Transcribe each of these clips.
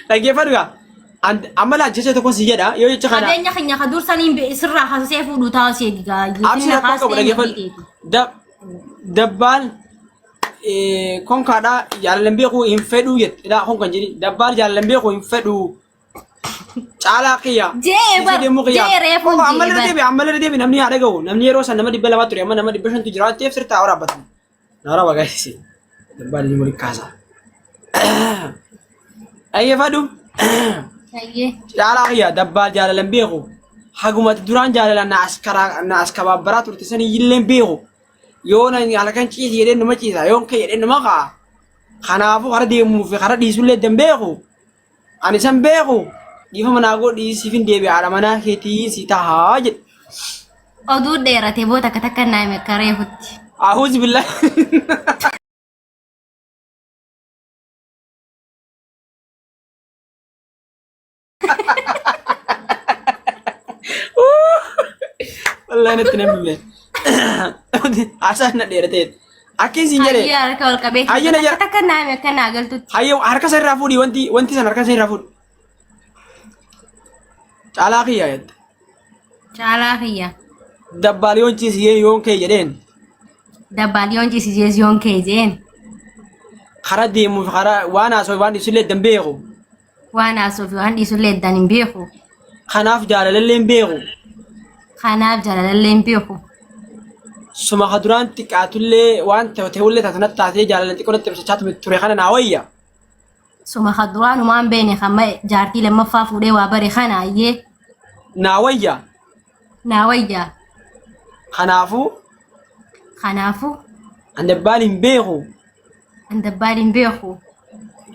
Dhaggeeffadhu gaa. Amma laa jecha tokko si jedha yoo jecha kana Qabeenya keenya ka dursaniin sirraa kaasee fuudhu taasisee digaa. Abshir rakkoo qabu dhaggeeffadhu. Dabbaal konkaadha jaalalan beeku hin fedhuu jette. Ilaa konkan jedhi dabbaal jaalalan beeku hin fedhuu. Caalaa kiyya. Jee bar, Isii deemuu kiyya. jee reefuun Koko jee ammallee bar. deebi ammallee deebi namni haa dhaga'u. Namni yeroo san nama 200 ture amma nama 500tu jira waan ta'eef sirtaa waraabbatan. Na waraaba gaa'isi. Dabbaal inni waliin kaasa. Dhaggeeffadhu. Hayyee. Caalaa kiyya dabbaal jaalalan beeku. Haguma ati duraan jaalalaan na as karaa na as kabaabbaraa turte sanii illee beeku. Yoo na halkan ciisi jedhee numa ciisa yoon ka'e jedhee numa ka'a. Kanaafuu kara deemuu fi kara dhiisullee dan beeku. Ani san beeku dhiifama naa godhi siifin deebi'a haadha manaa keetii si tahaa jedhe. Oduu dheerate boo takka takka naa hime akka reefutti. Ahuuzi billah. Wallahi natti nan bile. Haasaan na dheeratee. Akkin siin jedhe. Hayyee harka ol qabee Hayyee na takka jala. takka naa hime akka naa galtutti. Hayyee harka isa irraa fuudhi wanti wanti san harka isa irraa fuudhi. Caalaa kiyya jette. Caalaa kiyya. Dabbaal yoon ciisiyee yoon kee jedheen. Dabbaal yoon ciisisees yoon kee jeen. Kara deemuuf kara waan haasoo waan ibsullee dan beeku. Waan haasoo fi waan dhiisullee addaan hin beeku. Kanaaf jaalalallee hin beeku. Kanaaf jaalalallee hin beeku. Suma ka duraan xiqqaatullee waan ta'ullee taate natti taatee jaalala xiqqoo natti ibsachaa ture kana naa wayya. Suma ka duraan humaan beene kan jaartii lammaffaa fuudhee waa bare kana ayyee Naa wayya. naa wayya. Kanaafuu Kanaafuu an dabbaal hin beeku. an dabbaal hin beeku.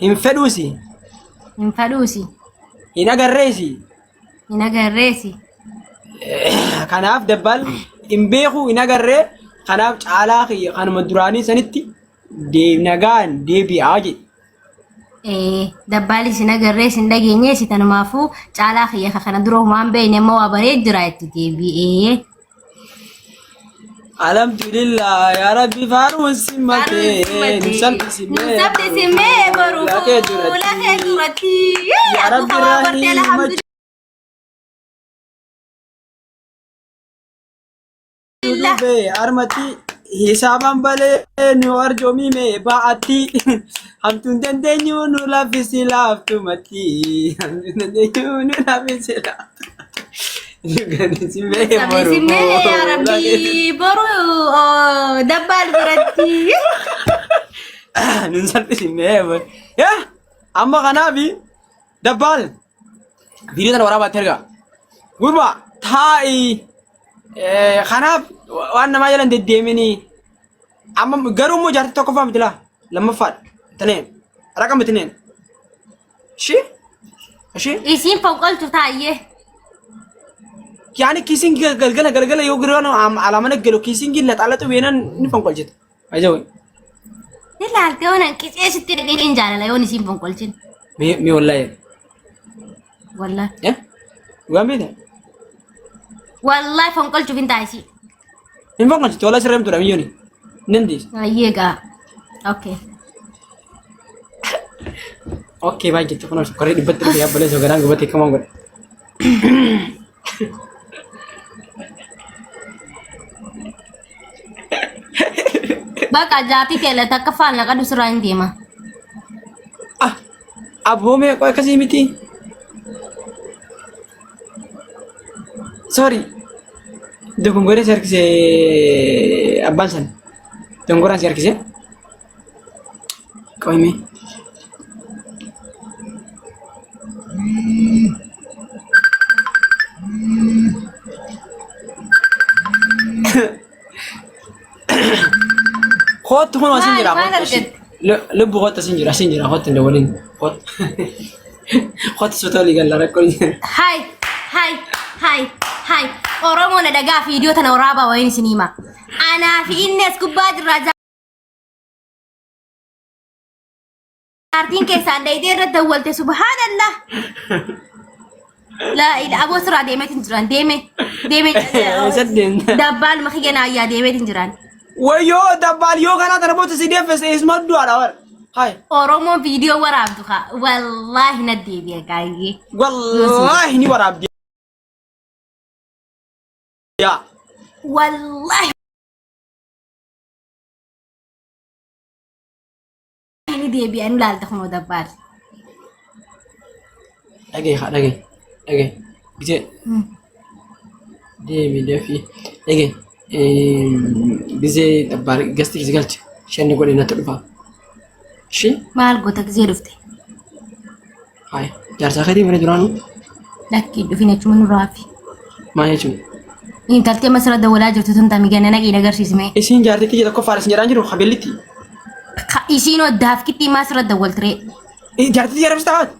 Hin fedhuusi. Hin fedhuusi. Hin agarreesi. Hin agarreesi. Kanaaf dabbaal hin beeku hin agarree kanaaf caalaa kiyya kanuma duraanii sanitti nagaan deebi'aa jedhe. Ee, dabbaalis hin agarrees hin dhageenyees tanumaafuu caalaa kiyya ka kana dura humaan beekne amma waa baree jira itti deebi'ee. Alhamdulillah yaa Rabbi faaruun si malee nu salphisimee Nu salphisimee boru fuula kee duratti. Yaa Rabbi Yaa bartee rahima alhamdulillah. dhufe harmatti hisaabaan balee nu arjoomime ba'atti hamtuun dandeenyu nu laaffisi laaftumatti hamtuun dandeenyu nu laaffisi laaftumatti nu gannisimee boru Salphisimee yaa fuula kee Rabbi boru dabbaal biratti. nun salphisimee boru yaa amma kanaafi dabbaal viidiyoo tana waraabaatti ergaa gurbaa taa'i kanaaf waan namaa jalan deddeeminii amma garuu immoo jaartii tokkoffaa miti laa lammaffaadha taneen raqa miti neen ishee ishee Isiin fonqolchu taayyee. yaani kiisiin galgala galgala yoo giraan alaamana galu kiisiin laxaalaxu beenan ni fonqolchita. Ajawai. Ni laalte yoon hanqisee sitti dhaqee hin jaalala yoon isiin fonqolchin. Mi mi wallahi. Wallahi. Eh? Dhugaan beekta? Wallahi fonqolchuuf hin taasisi. Hin fonqolchitu wallahi sirreem tura miyyooni. Hin dandeessu. Ayyee gaa. Okay. Okay baay'ee jette kun sukkarii dhibbatti dhufe yaabbalee osoo garaan gubatee kamaan godhe. Bakka jaartii teela takka faana qadu sirraa hin deema. Ah, abboo mee qoy akkasii miti. Sorry. Dogongoree si harkise abbaan san. Dogongoraan si harkise. Qoy mee. Kootu kun asin jira. Maal Kootu asin. argatte? Lubbu kootu asin jira. Asin jira. Kootu hin dawwalin. Kootu. Kootu sota olii galla rakkoo hin jiru. Hai, hai, hai, hai. Oromoo na dhagaa viidiyoo tana waraabaa wayiin isin hima. Anaa fi inni as gubbaa jirra. Jaartiin keessaan dhayitee irratti dawwalte subhaanallah. Laa ila aboo sirraa deemeetiin jiran deeme deeme Eessa deemta? dabbaaluma kiyya naayyaa deemeetiin jiran. Wayyoo dabbaal yoo kanaa tana booda si deeffese isuma du'aadha bara. Hai. Oromoon viidiyoo waraabdu kaa wallaahi na deebi'a gaayyee. Wallaahi ni waraabdi. Yaa. Wallaahi ni deebi'a nu laalta kunoo dabbaal. Dhagaye haa dhagaye. Dhagaye. Gisee deemi dafii. Dhagaye. Gisee dabbaal gasti si galche. Shanni godhe natti dhufa. Ishee Maal goota gisee dhufte? Haaya. Jaarsaa keetii mana duraanuu Lakkii dhufin achuma nurraa hafi. maal jechuun? Intalti amma sirra dawwalaa jirtu tun tami ganna naqii agarsiisme. Isiin jaartii tiyya tokkoffaadha isin jedhaan jiru kabellitti. Isiin oddaaf qixxii maa sirra dawwaltiree. Jaartii tiyya arabsitaa haati.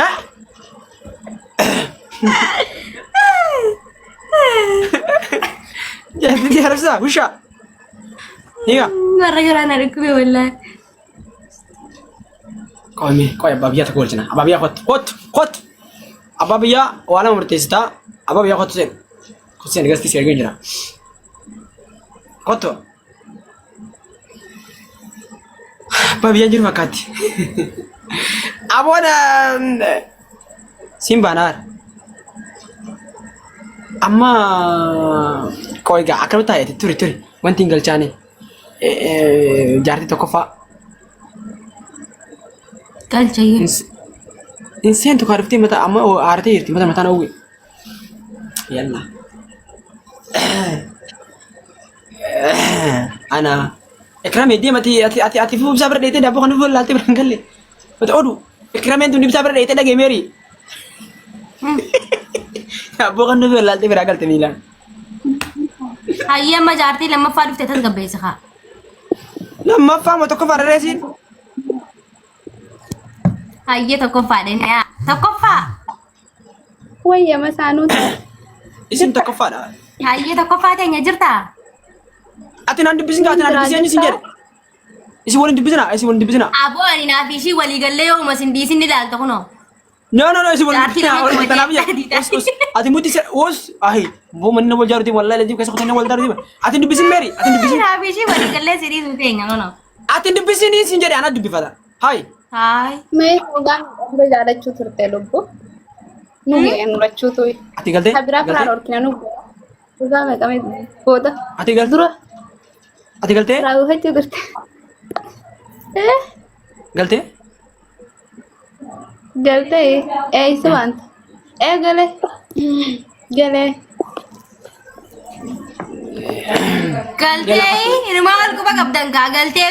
Eh? Jaartii tiyya arabsitaa wishaa. Hiika. Warra garaa na dhukkube wallaahi. Qomi qoy abbaa biyyaa tokko galchina. Abbaa biyyaa kottu kottu kottu. Abbaa biyyaa waa lama murteessitaa. Abbaa biyyaa kottu seen. Kottu seen gastii si ergee jira. Kottu. Abbaa biyyaa jiru fakkaatti. Aboon siin baanaar. Amma qoy gaa akkamitti taa'eeti turi turi wanti hin galchaane jaartii tokkoffaa. Galchayyee. Hin seentu kaa dhuftee mata amma aartee jirti mata mataan oowwe. Yalla. Ana Ikramee deem ati ati ati ati fuuf ibsaa bira dheetee daabboo kan fuuf laaltee bira hin galle. Mata odu Ikrameen tun ibsaa bira dheetee dhagee meerii. Daabboo kan fuuf laaltee biraa galte miilaan. Hayyee amma jaartii lammaffaa dhufte tasgabbeessi kaa. Lammaffaa moo tokkoffaa dheereesiin? Hayyee tokkoffaa dha. Tokkoffaa. Wayya masaanuu ta'e. Isin tokkoffaadha. Hayyee tokkoffaa teenya jirtaa? Ati naan dubbisin gaa ati naan dubbisin eenyu sin jedhe. Isin waliin dubbisina isin waliin dubbisina. Aboo ani naaf ishii walii gallee yooma isin dhiisin ni ilaalta kunoo. No no no isin waliin Jaartii dubbisina lama waliin tanaaf qabate. jedhe. Us us ati muti se us ahi boo manni wal jaaruti wallahi lajib keessa kutanii wal jaaruti. Ati hin dubbisin meeri ati hin dubbisin. Naaf ishii walii gallee si dhiisu teenya kunoo. Ati hin dubbisin sin jedhe ana dubbifata. Hai. Haay. Mee dhugaan dura jaalachuu turte lubbu. Nu ga'e nu lachuu tuyi. Ati galtee? Kabiraa firaan Galtee? orkina nu ga'e. Dhugaa meeqame booda. Ati galtee? Dura Ati galtee? raawwachuu turte. Eh Galtee? galtee eessa waanta? Ee galee. Galee. Galtee inumaa wal quba qabdan gaa galtee.